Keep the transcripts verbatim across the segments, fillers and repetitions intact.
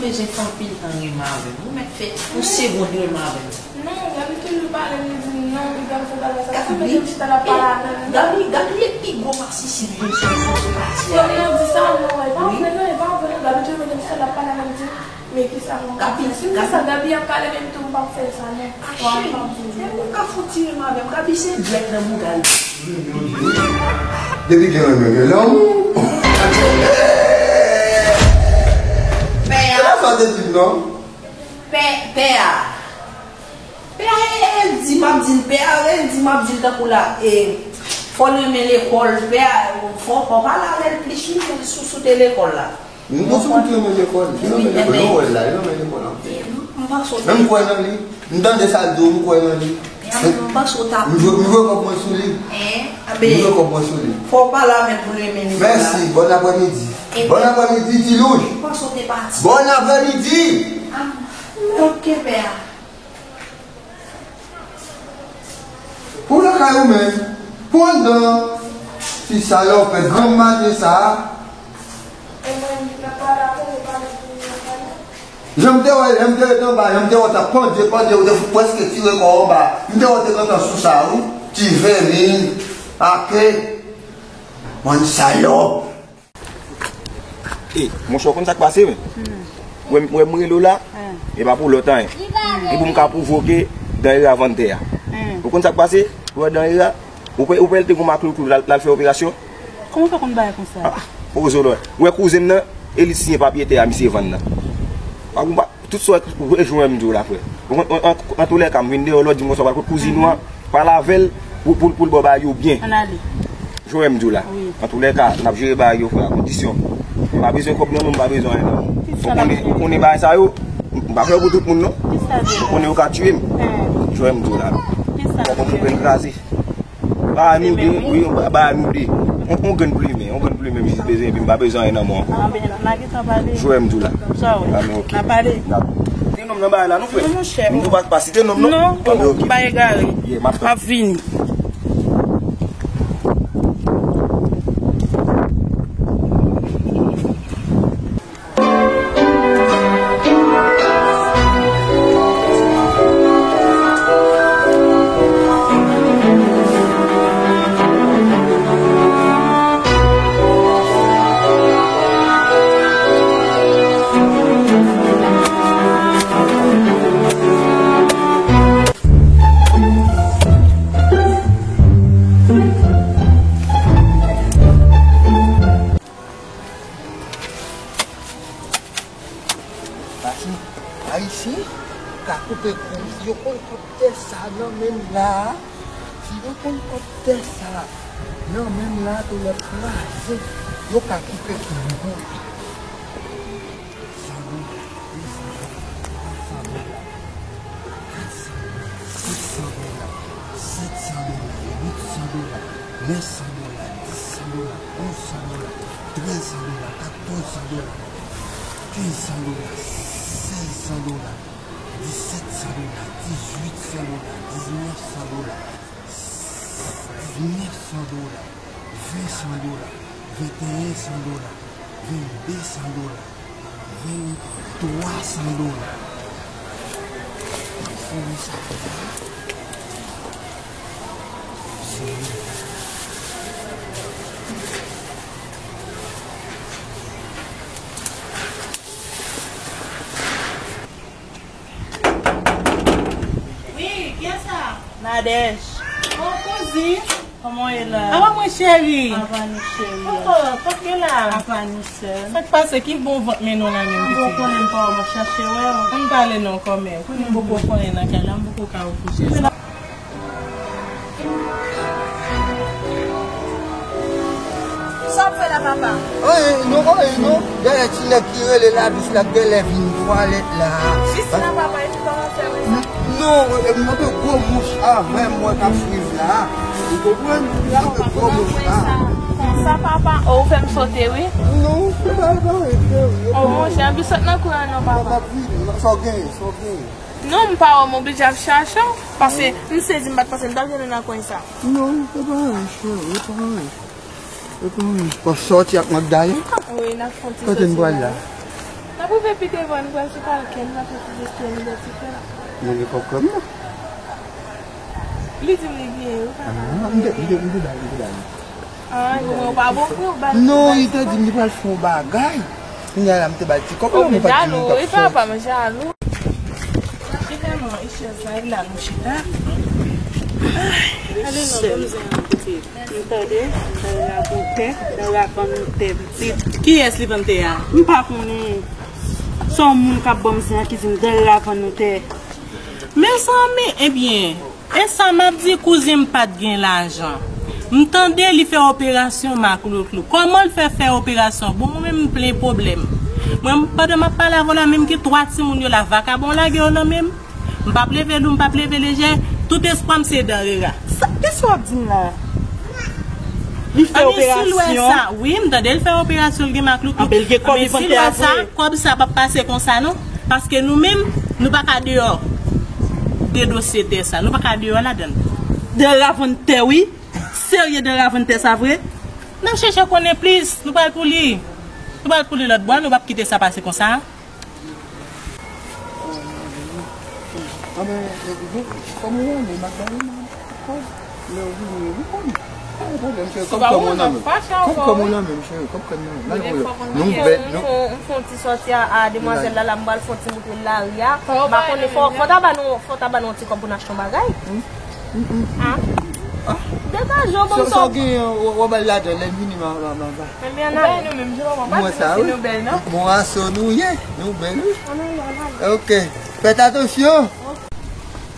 Jen fè anpil tan renmen avè m. Ou mèt fè yon segonn renmen avè m. Non, Gaby toujou pale, li di non, li pral fè bagay sa. Sa fè menm chita l ap pale avè m. Gaby, Gaby e pi gwo masisi ki gen sou, sou, sou pati a. Yo, yo di sa, non, e pa vre, non, e pa vre, non. Gaby toujou menm chita l ap pale avè m, di, men kisa mwen Gaby, fè? Si m di sa, Gaby ap pale menm tou, m p ap fè sa, non. Bon, m p ap di. Depi w ka fouti renmen avè m, Gaby se dwèt nan bouda l. Depi gen renmen, gen lanmou. Pè a. E pa sa w te di m, non? Pè, pè a. Pè a, e, e, di m ap di l, pè a, e, di m ap di l tankou la, e, fò l renmen lekòl, pè a, fò, fò pale avè l plis, wi, sou, sou, sou te lekòl la. M gon sou moun ki renmen lekòl. Li renmen lekòl. Li renmen lekòl anpil. M panse w te. Men m kwè nan li. M tande sa l di w, m kwè nan li. M panse w t ap. M jwe, m jwe kòb mwen sou li. M jwe kòb mwen sou li. Fò w pale avè l pou l renmen li. Mèsi. Bon aprèmidi. Bon aprèmidi, Ti Louj. M panse w te pati. Bon aprèmidi. Ah, ok, pè a. Pou lakay ou menm. Pou anndan. Ti salòp, fè granm maten sa a. Jan m te wè, jan m te ret anba, jan m te wè w t ap pandye, pandye, ou te fout prèske tire kò w anba. M te wè w te gentan sou sa, wi. Ti venmi, ake. Bann salòp. E, monchè, w konn sa k pase, men? Ou wè m, ou wè m rele w la, e pa pou lòt anyen. E pou m ka pwouve w ke Dan Hera vann tè a. Ou konn sa k pase? Ou wè Dan Hera, ou kwè, ou kwè l te gon maklouklou l al, l al fè operasyon? Kòman w fè konn bagay konsa? Ah, poze w lè. Ou wè kouzen m nan, e li siyen papye tè a misye vann nan. Pa konn pa, tout sa w wè, jwenn m di w la, frè. Ou konn, an, an, antoulèka, m vin deyò lòt di m konsa w al kot kouzin ou an. Pale avè l pou, pou, pou l ba w bagay yo byen. Ann ale. Jwenn m di w la. Wi. Antoulèka, n ap jere bagay yo, frè, a kondisyon. M pa bezwen kòb nan men w, m pa bezwen anyen nan men w. Ou konnen, ou konnen bagay sa yo, m pa fè yo pou tout moun, non. Ou konnen yo ka tiye m. Jwenn m di w la. Fò m pran kraze. Ba nou de, wi, ba, ba nou de. On, on grenn plimen, on grenn plimen, m jis bezwen, epi m pa bezwen anyen nan men w ankò. Jwenn m di w la. Sa w wè? N ap pale. Te nonm nan bagay la, non, frè? Non, monchè. M tou pa, pa site nonm, non? Non, pa egare. M ap vini. Paske Ayisyen ka koupe kou. Si yo konn kòb tè sa nan men m la, si yo konn kòb tè sa nan men m la, tou lè kraze, yo ka koupe kou. San dola, de san dola, twa san dola, kat san dola, senk san dola, sèt san dola, uit san dola, nèf san dola, dis san dola, onz san dola, trèz san dola, katòz san dola, kenz san dola, sèz san dola, disèt san dola, dizuit san dola, diznèf san dola, diznèf san dola, ven san dola, venteyen san dola, vennde san dola, venntwa san dola. Fini sa pou mwen. Wi, kiyès sa? Nadège. Oh, kouzin. Kòman w ye la? Apa mwen, cheri? Apa nou, cheri? Oh, oh, kòman w ye la? Apa nou sèl. Sa k pase? Ki bon vant men nou la menm, pitit? Bon, konnen m pa wè w, m ap chache wè w. Ann pale non, kòmè. Konnen m poko konnen nan kay la, m poko ka wè w kouche. Sa w ap fè la, papa? Anyen, non, anyen, non. Dèyè ti nèg ki rele Ladous la, genlè vin twalèt la. Jis la, papa, epi kòman w fè wè sa? Non, e, e, m gen gwo mouch avè m, mwen k ap swiv la. Ou konprann? M gen gwo mouch la. Konsa, papa? Oh, ou fè m sote, wi. Non, e pa, e pa, e pa, e pa. Oh, monchè, anpi sot nan kwen an non, papa. Papa, vini, sa w genyen, sa w genyen. Non, m pa wè w, m oblije ap chache w, paske m sezi, m pa t panse m t ap jwenn ou nan kwen sa. Non, e pa anyen, cheri, e pa anyen. E pa anyen. W ap sòti ak Magdalen? Wi, n ap fè yon ti soti la. Kote n pral la? N Rive pi devan, nou pral sou palkè, nou pral fè ti vestè, nou pral ti fè. Mwen gen kòb kòb non. Li di m li genyen, wi, papa. Ah, m te, m te, m te ba li, m te ba li. Ah, li wè w pa bon frè, ou ba l. Non, li te di m li pral fè yon bagay. Kounye a la, m te ba l ti kòb la, mwen pa t di nou t ap sòti. Papa, m jalou. Chita non, e chèz la, e la nou chita. Ay, ale non, banm zen an kote. M tande, m tande nan kote, nan la vann tè pitit. Kiyès li vann tè a? M pa konnen. Se yon moun k ap ban m zen an ki di m dèyè lavann nou tè. Mezanmi, ebyen, e sa m ap di, kouzen m pa t gen lajan. M tande li fè operasyon maklouklou. Kòman l fè fè operasyon? Bon, mwen menm m plen pwoblèm. Mwen, pandan m ap pale avè w la, menm gen twa timoun yo la, vakabon lage yo nan men m. M p ap leve lou, m p ap leve lejè. Tout espwa m se dan Rera. Sa, kisa w ap di m la? Li fè operasyon? Wi, m tande l fè operasyon, l gen maklouklou. Anben, l gen kòb li vann tè a vre. Kòb sa p ap pase konsa non. Paske nou menm, nou pa ka deyò de dosye tè sa. Nou pa ka deyò ladan l. Dèyè lavann tè, wi. Serye, dèyè lavann tè sa vre. N ap chèche konnen plis. Nou pral pou li. Nou pral pou li lòt bò, nou p ap kite sa pase konsa. Anben, kòm ou wè, m ap ba ou kòb. Lè ou vini, ou konn. Pa gen pwoblèm, cheri, kòb kòm ou nan men m. Kòb kòm ou nan men m, cheri, kòb kòm nan men m. Nou bèl, nou. M fè yon ti sòti a, a demwazèl la, la, m pral fè yon ti moute l lari a. M pa konnen, fò, fò ta ba nou, fò ta ba nou yon ti kòb pou n achte yon bagay. Ah. Degaje w, bon. Sa w genyen, w, w ap al ladan, lè l vini, m a, m a, m a ba. Ebyen, ann ale. Nou menm, jan w ap pase, nou bèl, non? Bon, aso nou ye, nou bèl, wi. Ann ale, ann ale. Ok. Fèt atansyon.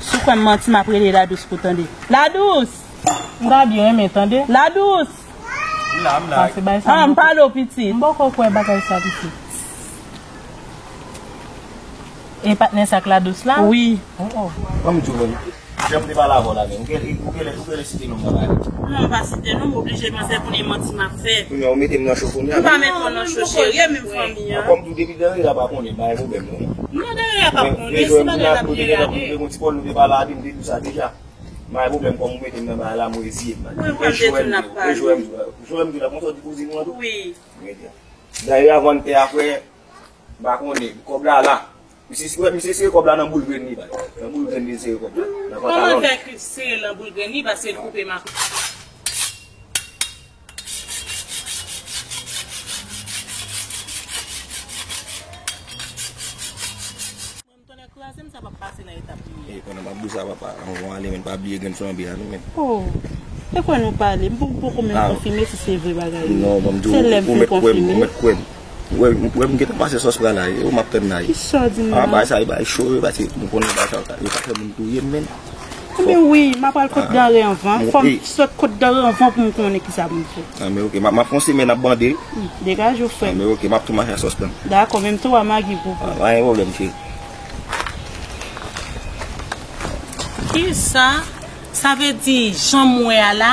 Si w kwè m manti, m ap rele Ladous pou tande. Ladous! M ta byen renmen tande. Ladous! M la, m la. Pase bay sa. Ah, m pale w, pitit. M poko kwè bagay sa, pitit. E patnè sa k Ladous la? Wi. Oh, oh. Ban m di w, menm. Jan m te pale avè w la menm. Ou genlè, ou genlè, ou genlè site non m nan bagay la. Non, m pa site non, m oblije manzè konnen manti m ap fè. Kounye a, ou mete m nan cho kounye a. M pa met ou nan cho, cheri, e menm fanmi an. Kòm tou depi Dayera pa konnen, pa gen pwoblèm non. Non, Dayera pa konnen, se bagay la byen rale. Gen yon ti pòl nou te pale a, di m te di w sa deja. Pa gen pwoblèm, kòm ou mete m nan bagay la, mwen reziye m. Mwen, mwen, Joel, Joel m di w la, konsa w di kouzin ou an tou? Wi. Dayera vann tè a, frè, m pa konnen. Kòb la la. Misye, misye sere kòb la nan boul grenn li bay. Nan boul grenn li sere kòb la. Nan pantalon. Kòman l fè sere l nan boul grenn li, paske l koupe makòt? Mwen, tonnè kraze m, sa p ap pase nan eta m ye a. E, pandan m ap di w sa, papa, anvan w ale, men pa bliye grenn flanbe a, non, men. Oh, e kwè nou pale, m poko, poko menm konfime si se vre bagay yo. Non, ban m di w, ou mèt kwè m, ou mèt kwè m. Ou wè, ou wè m gentan pase sòs pral la, e, ou m ap tann la, e. Kisa w di m la? Ah, bagay sa, e bagay cho, e, paske m konnen bagay sa, yo ka fè moun touye m, men. Ebyen wi, m ap al kot Dare anvan. Fò m sot kot Dare anvan pou m konnen kisa pou m fè. Ah, men ok, m ap, m ap fè yon semèn ap bande. Hmm, degaje w, frè m. Ah, men ok, m ap tou mache a sòs lan. Dakò, menm tou a Magi pou ou. Ah, pa gen pwoblèm, cheri. Kisa? Sa vle di, jan m wè a la,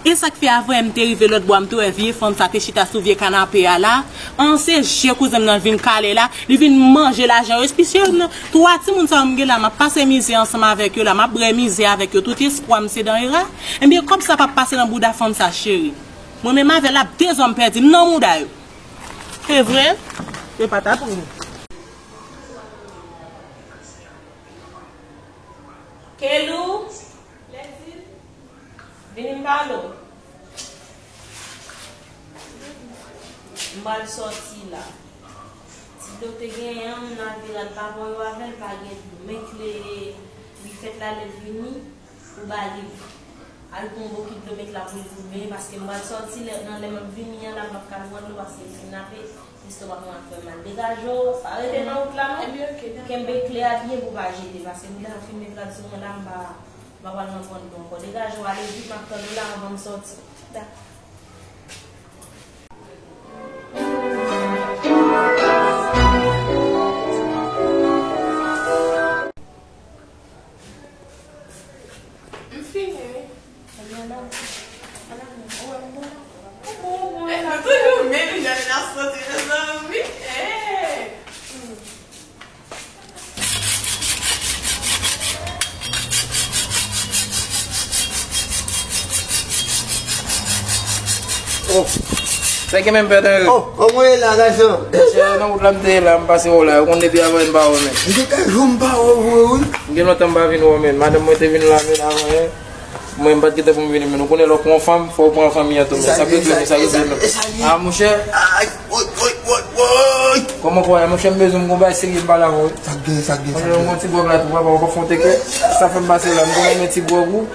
e sa k fè avè m te rive lòt bò a, m te wè vye fanm sa te chita sou vye kanape a la. An, se je kouzen m nan vin kale la, li vin manje lajan yo. Espisyèz nan twa timoun sa yo m gen la, m ap pase mizè ansanm avèk yo la, m ap brè mizè avèk yo, tout espwa m se Dayera. Ebyen, kòb sa p ap pase nan bouda fanm sa, cheri. Mwen menm avè l ap de zòn pèdi m nan mouda yo. Se vre? Se pa ta pou mwen. Kelou, vini m pale w. M pral sòti la. Ti dlo te genyen an, m lave l, al pa bò yo avè l, pa gen dlo. Men kle bifèt la, lè l vini, ou ba li. Al pran yon bokit dlo, met la pou li pou l benyen, paske m pral sòti lè, nan lè m ap vini an la, m p ap ka bwè dlo, paske m fin lave. Lestomak mwen ap fè m mal. Degaje w, pa rete nan wout la non. Kenbe kle a byen pou w pa jete, paske m deja fin met rad sou mwen la, m pa, m pa pral nan pran dlo ankò. Degaje w, ale vit, m ap tann ou la anvan m sòti. Dakò. M fini, wi. Ebyen, ann ale. Ann ale. Ou wè m bon la? Ou bon, ou bon la. Nou toujou menm jan n ap soti, mezanmi. Hey! Oh! Sa gen menm pèt anyen. Oh, kòman w ye la, gason? Monchè, nan wout la m te ye la, m pase wè w la. Ou konn depi avan yè m pa wè w, men. M te ka jwenn pa wè w vre, wi. M gen lontan m pa vin wè w, men. Madanm mwen te vin la, men, avan yè. Mwen, m pa t gentan pou m vini, men. Ou konnen lè w pran fanm, fò w pran fanmi an tou, men. Sa k regle, men, sa k regle, men. Ah, monchè. Ay, woy, woy, woy, woy. Kòman, kòman, monchè, m bezwen m gon bagay serye m pale avè w, wi. Sa k gen, sa k gen, sa k gen? Monchè, yon ti gwòg la tou, papa, w pa fè yon te ke. Sa fè m pase la, m gon renmen ti gwòg ou.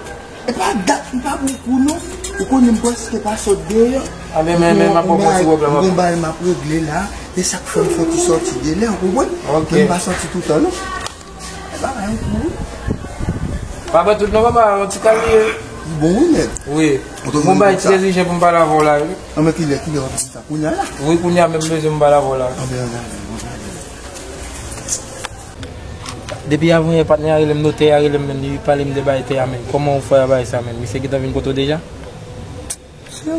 E pa dat m pa bwè kou non. Ou konnen m prèske pa sot deyò. A, men, men, men, m ap pran ti gwòg la, m ap. Gon bagay m ap regle la. E sa k fè m fè ti sòti de lè, ou konprann? Ok. Men m pa sòti toutan non. E pa yon kou. Pa bwè tout non, papa, yon ti kal li ye. Li bon wi, nèg. Wi. Gon bagay trè ijan pou m pale avè w la, wi. Anben kilè, kilè w ap di sa? Kounye a la? Wi, kounye a menm bezwen m pale avè w la. Anben, anben, anben, anben. Depi avan yè patnè a rele m, notè a rele m, men li pale m de bagay tè a, men kòman w fè a bagay sa, men misye gentan vin kote w deja? Frero,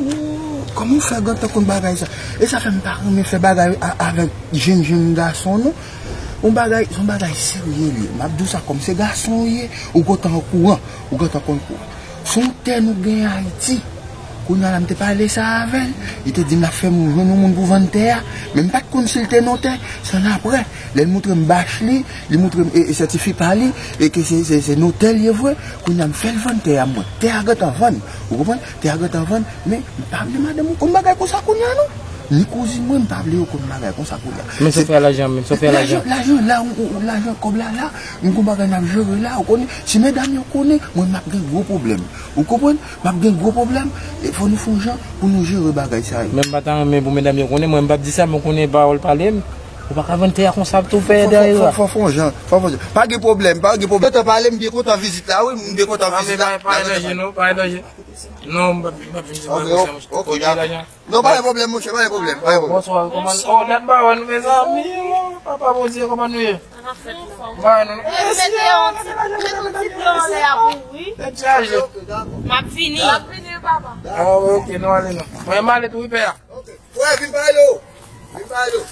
kòman w fè gentan konn bagay sa? E sa fè m pa renmen fè bagay a- avèk jenn jenn gason non. Yon bagay, se yon bagay serye li ye. M ap di w sa kòm se gason w ye, ou gentan okouran, ou gentan konn kouran. Se yon tè nou gen Ayiti. Kounye a la m te pale sa avè l, li te di m l ap fè m jwenn yon moun pou vann tè a. Men m pa t konn si l te notè, se annapre, lè l montre m bach li, li montre m e, e sètifika li, e ke se, se, se notè l ye vre, kounye a m fè l vann tè a, mwen. Tè a gentan vann, ou konprann? Tè a gentan vann, men m pa vle madanm ou konn bagay konsa kounye a non. Ni kouzin mwen, m pa vle yo konn bagay konsa kounye a. Men sa w fè a lajan, men sa w fè a lajan. Lajan, lajan la, ou, ou, lajan kòb la la, m gon bagay n ap jere la, ou konnen. Si medam yo konnen, mwen m ap gen gwo pwoblèm. Ou konprann? M ap gen gwo pwoblèm. E fò nou fè yon jan pou nou jere bagay sa yo. Men m pa ta renmen pou medam yo konnen, mwen m p ap di sa, men w konnen pawòl pale m. Ou pa ka vann tè a konsa tou pè dèyè a. Fò, fò, fò, fò, fò, fò, fò, fò, pa gen pwoblèm, pa gen pwoblèm. Yo t ap pale, m byen kontan vizit la, wi, m byen kontan vizit la. Pa gen danje, non, pa gen danje. Non, m p ap, m p ap vin di bagay konsa, monchè. Ok, ok, ok. Kote lajan? Non, pa gen pwoblèm, monchè, pa gen pwoblèm, pa gen pwoblèm. Bonswa, kòman, oh, dat m pa wè nou, mezanmi, oh, papa Bondye, kòman nou ye? Anfèt, non. Ba nou. Mete yon ti, mete yon ti dlo anlè a pou ou, wi. Tèt chaje. M ap vini. M ap vini, papa. Ah, ok, nou ale non. Mwen, m ale tou, wi, pè a. Ok. Frè, vin pale w. Vin pale w.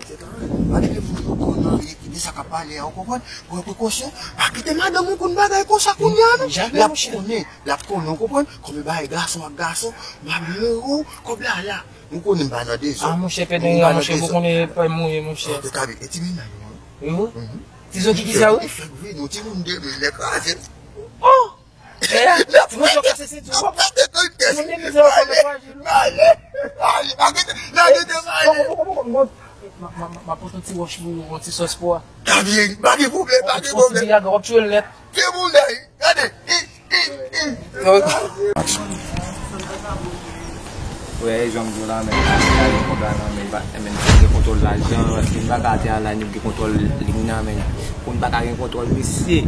Se parèy, pa kite moun yo konn anyen, kite sa k ap pale a, ou konprann? Pran prekosyon, pa kite madanm ou konn bagay konsa kounye a, non. L ap konnen, l ap konnen, ou konprann? Kòm e bagay gason ak gason, m ap jere w, kòb la la. Ou konnen m pa nan dezòd. Ah, monchè, pè dèyè a, monchè, ou konnen pè m ou ye, monchè. Ok, kabi, e ti mennaj ou an? Wi, wi. Ti zo ki ki sa, wi? Li fèk vini, yon timoun de mil lè kraze. Oh! Pè a, ti monchè kase senti w. Timoun de mil lè w konn frajil, wi. Ale, ale, ale, ale, ale, ale. Poko, poko, poko, m, m, m, m ap pote yon ti wòch pou ou, yon ti sòs pou ou. Pa gen, pa gen pwoblèm, pa gen pwoblèm. Yon ti viyagra, w ap tchwe l nèt. Timoun de, gade. Wè, jan m di w la, men, pa gen kòb la nan men, pa, men, fò gen kontwòl lajan, paske m pa ka atè a la, nou gen kontwòl li nan men. Pou n pa ka gen kontwòl misye,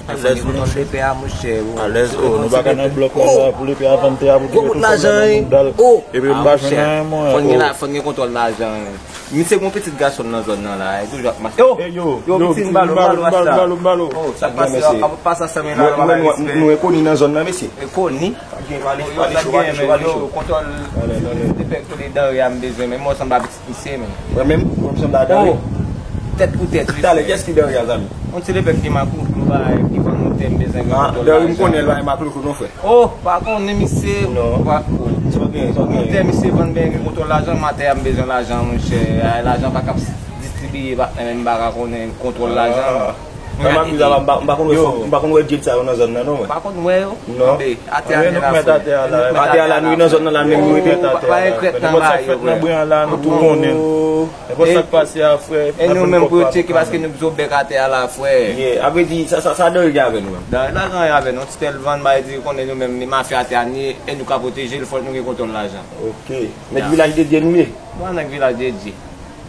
fò gen kontwòl lepè a, monchè. Alèz, oh, nou pa ka nan blòk la, pou lepè a vann tè a, pou gwo bout lajan, oh, epi m pa jwenn anyen, mwen. Fò n gen la, fò n gen kontwòl lajan. Misye gon pitit gason l nan zòn nan la, li toujou ap mache. Yo, yo, yo, pitit, m ba l, m ba l, m ba l, m ba l, m ba l. Oh, sa k pase a, kapot pase ansanm la, nou pa bay respè. Nou enkoni nan zòn nan, mesye. Enkoni? Pa gen, pale, pale cho, pale cho, pale cho. Kontwòl, lepè kote danre a m bezwen, men mwen sanble a pitit misye, men. Mwen menm, mwen sanble a danre. Oh, tèt pou tèt, wi. Talè, kiyès ki danre a, zanmi? Yon ti lepè ki makoukou, bay, ki vann yon tè m bezwen gen kontwòl lajan. Ah, danre m konnen l bay makoukou, non, frè. Oh, pa konnen misye. Non. Pa konnen. Sa w gen, sa w gen? Monte misye vann byen gen kontwòl lajan, m atè a m bezwen lajan, monchè. Ay, lajan pa ka ap distribiye, patnè, men m pa ka konnen kontwòl lajan. Ah. Mwen, m ap di la, m pa, m pa konn wè fanm, m pa konn wè djed sa yo nan zòn nan, non, mwen. Pa konn wè yo? Non. Anben, atè a nou mèt atè a la. Atè a la, nou nan zòn nan la, menm nou rete atè a la. Pa ekrèt nan ba yo, frè. Nenpòt sa k fèt nan bren an la, nou tou konnen. Nenpòt sa k pase a, frè. E nou menm pou yo tcheke, paske nou pito bèk atè a la, frè. Yeah, a vrè di, sa, sa, sa danre gen avè nou menm? Danre la gen anyen avè nou. Ti tèl vann, bay di konnen nou menm, ni mafya atè a, ni, e nou ka pwoteje l, fò nou gen kontwòl lajan. Ok. Nèg Vilaj de Dye nou ye? Nou pa nèg Vilaj de Dye.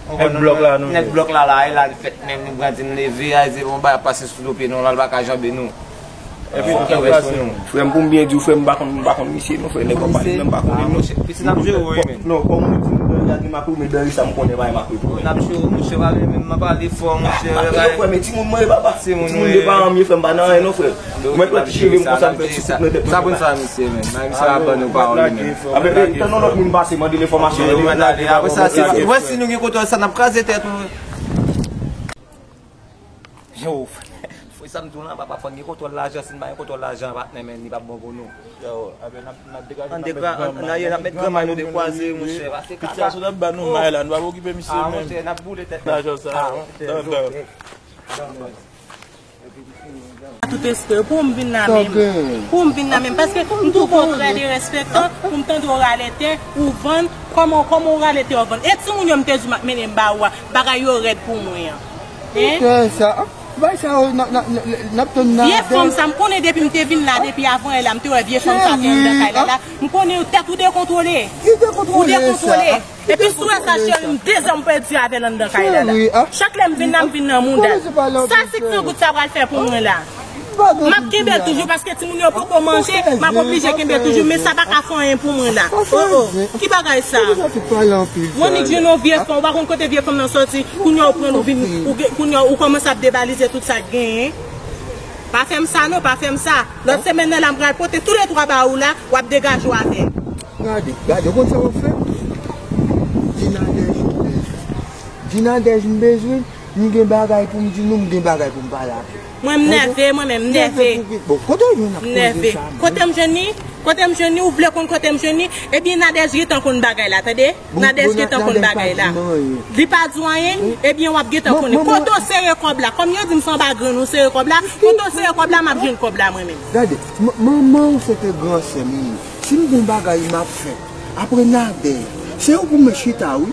Nèg blòk la nou ye. Nèg blòk la la, e la n fèt menm, nou grandi, n leve, a di bon, bay ap pase sou do pye nou, la l pa ka janbe nou. Epi nou ka plase nou. Frè m, pou m byen di w, frè m, m pa konn, m pa konn misye non, frè, nèg w ap pale menm pa konnen non. Pitit n ap jere w wi, men. Non, kòm ou di m danre a gen makoukou, men danre sa m konnen pa gen makoukou. N ap jere w, monchè, pa vle menm nan pale fò, monchè. Frè, men timoun mwen ye, papa. Timoun de paran m ye, frè m, pa nan anyen non, frè. Ou mèt wè ti cheve m konsa, m fè ti kout nan tèt mwen. Sa pou n fè misye, men. Bay misye la ban nou pawòl li, men. Apre, e, tann yon lòt moun pase mande l enfòmasyon. Yo, mèt ale. Apre sa, si, wè, si nou gen kontwòl sa, n ap kraze tèt ou. Yo, frè, Sa m di w lan, papa, fò n gen kontwòl lajan. Si n pa gen kontwòl lajan, patnè, men li p ap bon pou nou. Yo, apre n ap, n ap degaje, n ap met granmay nou dekwaze, monchè, pase kaka. Pitit sa sot ap ba nou may la, nou p ap okipe misye menm. Ah, monchè, n ap boule tèt nou. Lajan sa, ah, monchè, dandan. Tout espre pou m vin la menm. Pou m vin la menm. Paske m twouve w trè derespektan pou m tande w rale tè, ou vann. Kòman, kòman w rale tè, w vann? E timoun yo m te di w m ap mennen m ba ou a, bagay yo rèd pou mwen an. Hein? Kè sa. Bay sa yo, n ap tann nan. Vye fanm sa, m konnen depi m te vin la, depi avan yè la, m te wè vye fanm sa te anndan kay la la. M konnen tèt ou dekontwole. Ou dekontwole. Epi sou sa, cheri, m dezan m pèdi avè l anndan kay la la. Chak lè m vin la, m vin nan mouda l. Sa sik san goud sa pral fè pou mwen la? M ap kenbe l toujou paske timoun yo poko manje, m ap oblije kenbe l toujou, men sa pa ka fè anyen pou mwen la. Oh, oh, ki bagay sa? Monik jwenn yon vye fanm, ou pa konn kote vye fanm nan soti, kounye a ou pran l, ou vin, ou gen, kounye a ou kòmanse ap debalize tout sa k genyen. Pa fè m sa non, pa fè m sa. Lòt semèn nan la, m pral pote toulètwa ba ou la, w ap degaje w avè l. Gade, gade, ou konn sa w ap fè? Di Nadège m bezwen. Di Nadège m bezwen, m gen bagay pou m di nou, m gen bagay pou m pale avè l. Mwen m nève, mwen menm m nève. Bon, kote w jwenn ap koze sa menm? Kote m jwenn li? Kote m jwenn li? Ou vle konn kote m jwenn li? Ebyen, Nadège gentan konn bagay la, tande? Nadège gentan konn bagay la. Li pa di w anyen? Ebyen, w ap gentan konnen. Kote w sere kòb la? Kòm yo di m se anba grenn ou sere kòb la, kote w sere kòb la, m ap jwenn kòb la mwen menm. Gade, manman w se te gran sè m wi. Si m gon bagay m ap fè. Apre Nadège, se ou pou mwen chita wi.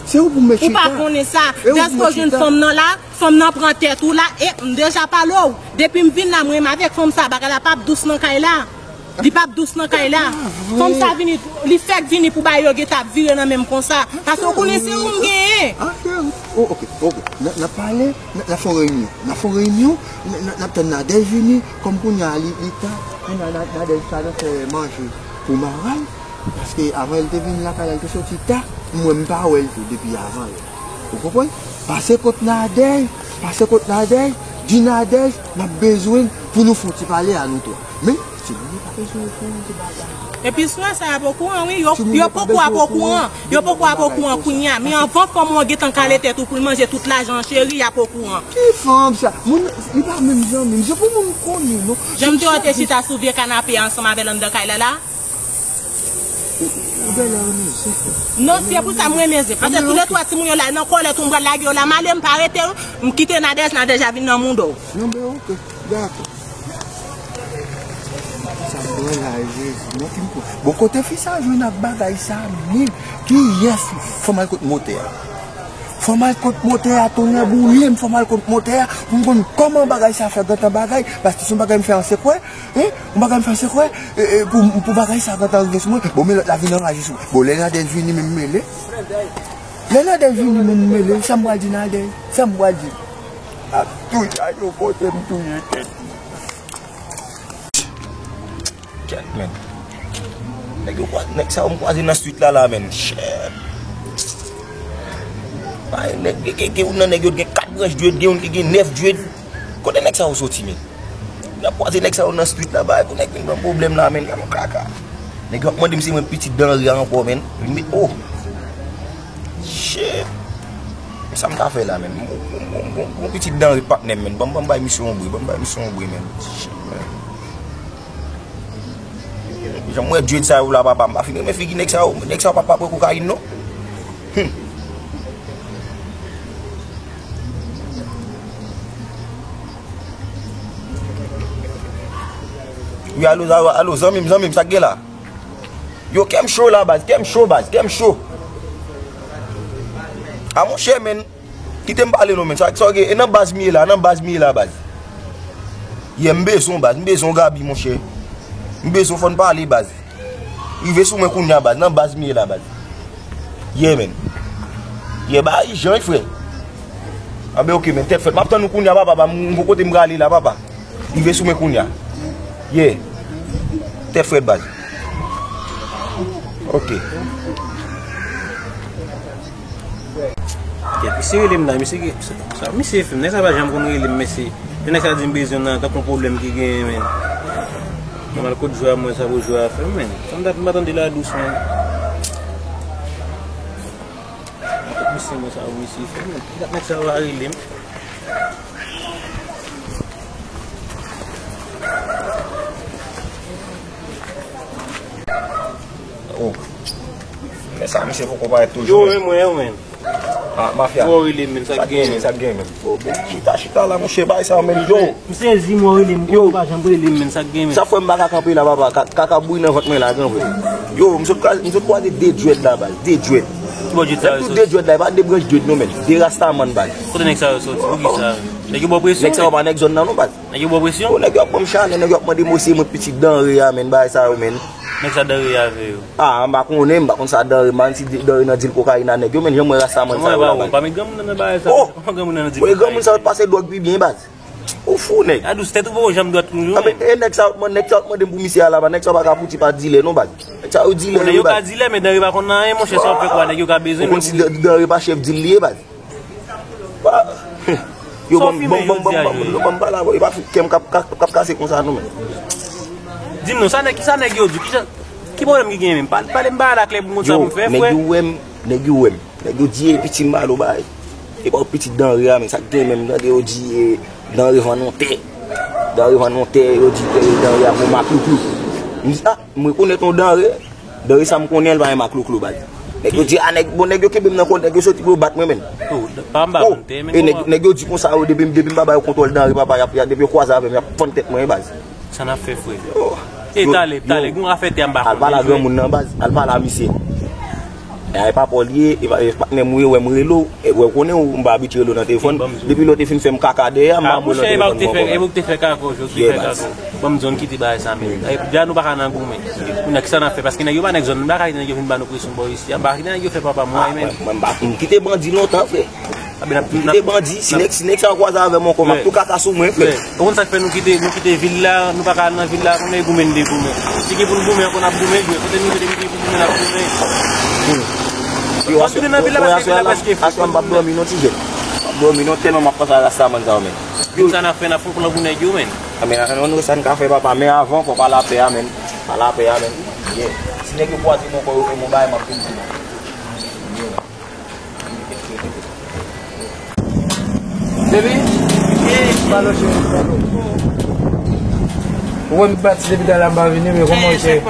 Se ou pou mwen chita. Ou pa konnen sa. Dèske w jwenn fanm nan la, fanm nan pran tèt ou la, e m deja pale w. Depi m vin la, mwen menm avèk fanm sa, bagay la p ap dous nan kay la. Li p ap dous nan kay la. Fanm sa vini, li fèk vini pou bagay yo gentan ap vire nan men m konsa. Paske w konnen se ou m genyen. Ah, cheri. Oh, ok, ok. N a, n a pale, n a, n a fè yon reyinyon. N a fè yon reyinyon, n a, n a, n ap tann Nadège vini, kòm kounye a li, li ta, kounye a Na-, Nadège ta nan fè manje pou maral. Paske avan l te vin lakay la, l te soti ta, m wè m pa wè l tou depi avan yè. Ou konprann? Pase kot Nadège, pase kot Nadège, di Nadège, n ap bezwen l pou nou fè yon ti pale a nou twa. Men, timoun yo pa bezwen fè yon ti bagay. Epi sè sa y ap okouran, wi, yo, yo poko ap okouran. Yo poko ap okouran kounye a. Men anvan fanm ou an gentan kale tèt ou pou l manje tout lajan an, cheri, y ap okouran. Ki fanm sa? Moun, li pa menm zanmi m. Se pou moun konnen, non. Jan m te wè w te chita sou vye kanape a ansanm avè l anndan kay la la. Ou, ou, ou genlè renmen Zen. Non, se pou sa m renmen Zen. Paske toulètwa timoun yo la, nan kòlèt ou m pral lage yo la, m ale, m pa rete, m kite Nadège, Nadège a vin nan mouda w. Non, men ok, dakò. Sa m pran la, Jezi, mwen fin kou. Bon, kote fi sa jwenn ak bagay sa menm? Kiyès? Fò m al kot motè a. Fò m al kot motè a, tonnè boule m, fò m al kot motè a, pou m konn kòman bagay sa fè gentan bagay, paske se yon bagay m fè an sekrè, hein? Yon bagay m fè an sekrè, e, e, pou, pou bagay sa gentan rive sou mwen. Bon, men lòt la vin anraje sou mwen. Bon, lè Nadège vini, men m mele. Lè Nadège vini, men m mele. Sa m pral di Nadège? Sa m pral di? Ap touye, yo kote m touye tèt. Kèt, men. Nèg yo kwa-, nèg sa yo m kwaze nan street la, la, men. Shit. Bay nèg, gen, gen, gen youn nan nèg yo gen kat branch dread, gen youn ki gen nèf dread. Kote nèg sa yo soti, men? N ap kwaze nèg sa yo nan street la, bay pou nèg vin ban m pwoblèm la, men. Gade yon kaka. Nèg yo ap mande m si mwen pitit Danri a ankò, men. Vin met, oh. Shit. Sa m ka fè la, men? Bon, bon, bon, bon, bon, pitit Danri patnè m, men. Ban m, ban m bay misye yon bri, ban m bay misye yon bri, men. Shit, men. Jan m wè dread sa yo la, papa, m pa fin renmen figi nèg sa yo. Nèg sa yo pa, pa pran kokayin, non. Hmm. Wi, alo, alo, alo, zanmi m, zanmi m, sa k gen la? Yo, kè m cho la, baz, kè m cho, baz, kè m cho. A, monchè, men. Kite m pale non, men. Sa, sa w gen? E nan baz m ye la, nan baz m ye la, baz. Yeah, m bezwen w, baz. M bezwen w, Gaby, monchè. M bezwen w, fò n pale, baz. Rive sou mwen kounye a, baz. Nan baz m ye la, baz. Yeah, men. Yeah, ba, ijan, frè. Anben, ok, men. Tèt frèt. M ap tann ou kounye a, papa. M gon kote m prale la, papa. Rive sou mwen kounye a. Yeah. Tèt frèt, baz. Ok. Kèt, misye rele m la, misye gen, sa, misye fè m, nèg sa pa janm konn rele m, mesye. Lè nèg sa di m bezwen nan, tankou yon pwoblèm ki genyen, men. Mwen al kot jwè a, mwen sa pou jwè a fè m, men. Sa m dat m pa tande la dous, men. Misye, mwen sa pou misye fè m, men. Ki dat nèg sa va rele m? Oh. Men sa, misye poko parèt toujou. Yo, men mwen, yo, men. Ah, mafya. Mwen rele, men, sa k gen, men, sa k gen, men. Oh, bon, chita, chita la, monchè, bay sa, men, yo. M sezi, mwen rele, m pa janm rele, men, sa k gen, men. Sa fè m pa ka kanpe la, papa. Ka- Kaka bouyi nan vant mwen la, gran frè. Yo, m sot kwa- m sot kwaze de dread la, baz. De dread. Ki bò dread sa yo soti? De dread la, e pa de branch dread, non, men. De rastaman, baz. Kote nèg sa yo soti? Poukisa? Nèg yo ba w presyon, nèg sa yo pa nèg zòn nan, non, baz. Nèg yo ba w presyon? Oh, nèg yo ap ban m chalè, nèg yo ap mande m se mwen pitit Danre a, men, bagay sa yo, men. Nèg sa Danre avè yo. Ah, m pa konnen, m pa konn sa Danre, man, si Danre nan dil kokayin a nèg yo, men, jan mwen rastaman sa yo la, baz. Pa met granmoun nan nan bagay sa. Oh! Granmoun nan nan dil kokayin. Granmoun sa yo pase dwòg pi byen, baz. Ou fou, nèg. A dous tèt ou poko janm dwat toujou. Ah, men, e nèg sa yo t mande, nèg sa yo t mande m pou misye a la, baz. Nèg sa yo pa ka fouti pa dilè, non, baz. Nèg sa yo dilè, yo, baz. Nèg yo ka dilè, men Danre pa konn nan anyen, monchè, sa w ap fè kwa nèg yo ka bezwen. Ou konn si Danre pa chèf dil li ye, baz. Yo, ban m, ban m, ban m, ban m, ban m, ban m pale avè w. E pa kè m k ap, k ap, k ap kase konsa, non, men. Di m non, sa nèg, ki sa nèg yo di? Ki jan, ki pwoblèm ki genyen menm? Pale, pale m bagay la klè pou m konn sa pou m fè, frè. Yo, nèg yo wè m, nèg yo wè m. Nèg yo di, e, piti m ba l ou bay. E pa w pitit Danre a, men sa k gen menm, tande yo di, e, Danre vann yon tè. Danre vann yon tè, yo di, e, Danre ap yon maklouklou. M di, a, m rekonèt yon Danre. Danre sa m konnen, l pa yon maklouklou, baz. Nèg yo di, a, nèg, bon, nèg yo kenbe m nan kò, nèg yo soti pou yo bat mwen, menm. Oh, pa m ba vann tè, men e nèg, nèg yo di konsa, yo, depi, depi m pa ba yo kontwòl Danre, papa, y ap, y ap, depi yo kwaze avè m, y ap fann tèt mwen, baz. Sa n ap fè, frè? Oh. E talè, talè, gen yon afè tè a m pa konnen. Al pale a granmoun nan, baz, al pale a misye. E pa pa w li ye, e pa, e patnè m ou ye, wè m rele w, e wè w konnen w, m pa abitye rele w nan telefòn. Depi lè w te fin fè m kaka dèyè a, m pa abone nan telefòn mwen ankò, baz. E pa w k te fè kaka w, jodi fè kaka w. Ban m di w, ann kite bagay sa, men. Deja nou pa ka nan goumen. Kounye a, kisa n ap fè? Paske nèg yo pa nèg zòn, nou pa ka kite nèg yo vin ba nou presyon bò isi a. M pa ka kite nèg yo fè papa m, men. Mwen, mwen, m pa, m kite bandi lontan, frè. Kite bandi, si nèg, si nèg sa yo kwaze avè m ankò, m ap tou kaka sou mwen, frè. Ou konn sa k fè nou kite, nou kite vil la, nou pa ka al nan vil la, konnen goumen n de goumen. Si gen pou n goumen ankò, n ap goumen, jwe. Kote nou mete nou gen pou goumen, n ap goumen. Yo, aswè, aswè a la, aswè a m p ap dòmi non, ti jèn. M p ap dòmi non, tèlman m ap panse a rastaman sa yo, men. Yo, sa n ap fè, n ap fè yon plan pou nèg yo, men. A, men, ann wè sa n ka fè, papa, men avan, fò pa lapè a, men. Pa lapè a, men. Yeah. Si nèg yo kwaze m ankò, yo fè m yon bagay, m ap vin di nou. Baby? Balo cheri, balo. Ou wè m pati depi talè a m pa vini, men kòman w ye?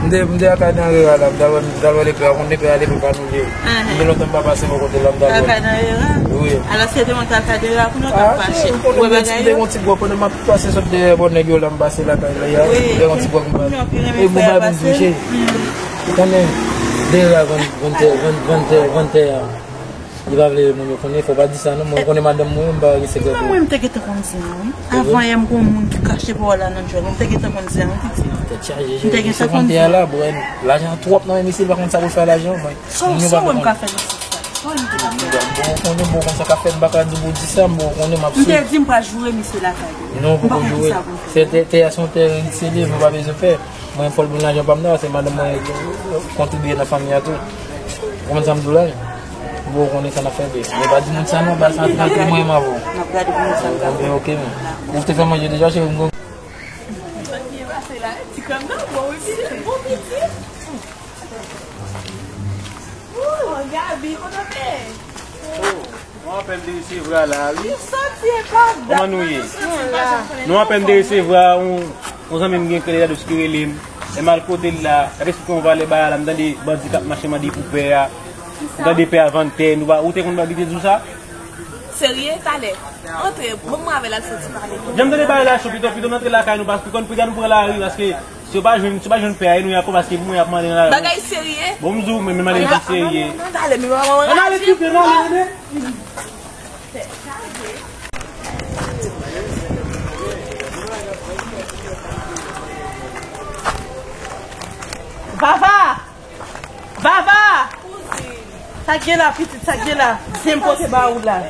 M te, m te lakay nan Rera la, m t al wè, m t al wè lepè a, ou konn lepè a depi pa nou vye. M gen lontan m pa pase bò kote la, m t al wè. Lakay nan Rera? Wi. Alò se te yon lakay de Rera pou nou t ap fache. Ou wè bagay yo? M te yon ti gwòg pandan m ap pase sot dèyè bò nèg yo la, m pase lakay la, m te yon ti gwòg m pase. E bon bagay pou m touche. Ou konnen, Dera vann, vann tè, vann, vann tè, vann tè a. Li pa vle moun yo konnen, fò w pa di sa non, mwen konnen madanm mwen, m pa gen sekrè pou ou. Mwen, m te gentan konn di an, wi. Avan yè, m gon moun ki kache pou w la nan djòl, m te gentan konn di an, wi, pitit. Tèt chaje, cheri. M te gentan konn di an. Se vann tè a la, bwè, lajan twòp nan men misye, li pa konn sa pou l fè lajan, mwen. Sa w wè m ka fè nan sans sa? Sa w wè m te ka fè? Bon, ou konnen, bon, konsa k ap fèt, m pa ka di w pou di sa, m bon, ou konnen m ap swiv. M te di m pral joure misye lakay li. Non, poko joure. Se tè, tè a se yon tè rik serye, nou pa bezwen pè. Mwen fò l ban m lajan pa m nan, se madanm mwen kontribye nan fanmi a tou. Ou konprann sa m di w la? Bon, ou konnen sa n ap fè, bebe. Men pa di moun sa non, ba sa antre antre mwen menm avè w. N ap gade pou moun sa n ka fè. Ebyen, oke, men. Ou te fè manje deja, cheri, m gon. Ti krèm nan bon, wi, pitit, bon pitit. Oh, Gaby, kote w te? Nou apèn te resevwa la, wi. Kòman nou ye? Nou apèn te resevwa yon, yon zanmi m gen Keleladous ki rele m. Lè m al kote l la, l ap esplike yon valè bagay la, m tande bandi k ap mache mande pou pè a. M tande pè a vann tè, nou pa, ou te konn bandi te di w sa? Serye, talè. Antre, bon, mwen avè l al fè ti pale. Jan m tande bagay la cho, pito, pito n antre lakay nou, paske konn piga nou pran lari, paske si yo pa jwenn, si yo pa jwenn pè a, e nou y ap pran, paske pou mwen y ap mande nan lari. Bagay serye. Bon, m di w, men, men mande di serye. Talè, men mwen, mwen, ann ale, kite, ann ale, tande. Vava! Vava! Sa k gen la, pitit, sa k gen la? Se m pote ba ou la.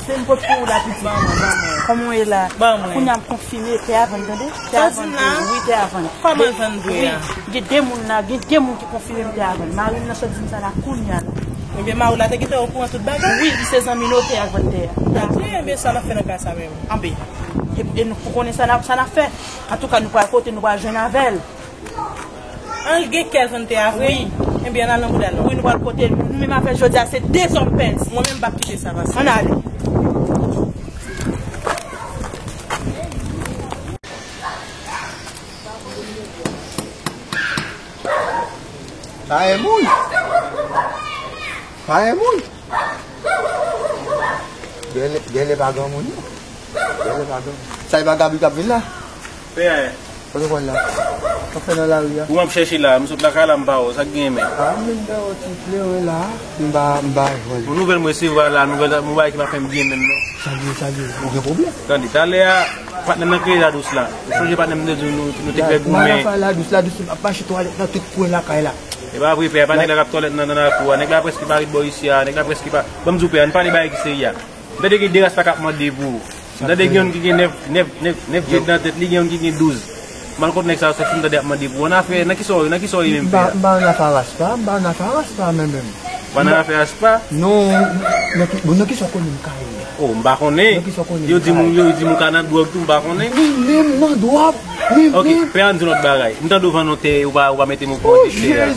Se m pote pou ou la, pitit. Kòman w ye la? Kounye a m konfime, tè a vann, tande? Tè a vann, wi, tè a vann. Kòman vann vre a? Gen de moun la, gen de moun ki konfime m tè a vann. Mari m nan sot di m sa la kounye a la. Ebyen, mari w la te gentan okouran tout bagay? Wi, li se zanmi notè a k vann tè a. Ebyen, sa n ap fè nan ka sa menm? Anben, e, e nou, pou konnen sa n ap, sa n ap fè. Antouka, nou pral kote, nou pral jwenn avè l. An, gen kè l vann tè a vre? Wi. Ebyen, ann al nan bouda l non. Wi, nou pral kote l. Nou menm avè l jodi a, se de zòm pèdi. Mwen menm, m p ap kite sa pase. Ann ale. Pa gen moun. Pa gen moun. Genlè, genlè pa gen moun, non. Genlè pa gen moun. Sa e pa Gaby k ap vin la? Pè a. Kote w pral la? Sa w fè nan lari a? Ou ap chèche la, m sot lakay la, m pa wè w, sa k genyen menm? A, menm dèyè ti kleren la, m pa, m pa jwenn. Yon nouvèl m resevwa la, nouvèl, yon bagay ki pa fè m byen menm non. Sa l ye, sa l ye, ou gen pwoblèm? Tande, talè a, patnè m nan kreye Ladous la. Ou sonje patnè m te di w nou, nou te fè goumen. Ladous, Ladous ap mache twalèt nan tout kwen lakay la. E pa vre, pè, pa nèg la k ap twalèt nan, nan lakou a. Nèg la prèske pa ret bò isi a, nèg la prèske pa. Ban m di w, pè, ann pale bagay ki serye a. M tande gen de ras la k ap mande pou ou. M tande gen youn ki gen nèf, nèf, nèf, nèf dread nan tèt li, gen youn ki gen douz. M al kot nèg sa yo, se fim tande ap mande pou ou. Nan afè, nan kisa w ye, nan kisa w ye menm, pè? M pa, m pa nan afè a ras pa, m pa nan afè a ras pa menm menm. Ou pa nan afè a ras pa? Non, nan ki, bon, nan kisa w konnen m ka ye? Oh, m pa konnen. Nan kisa w konnen m ka ye? Yo di m, yo di m ou ka nan dwòg tou, m pa konnen. Wi, menm nan dwòg, wi, wi. Ok, pè, ann di lòt bagay. M tande w vann yon tè, ou pa, ou pa mete m okouran de tè a.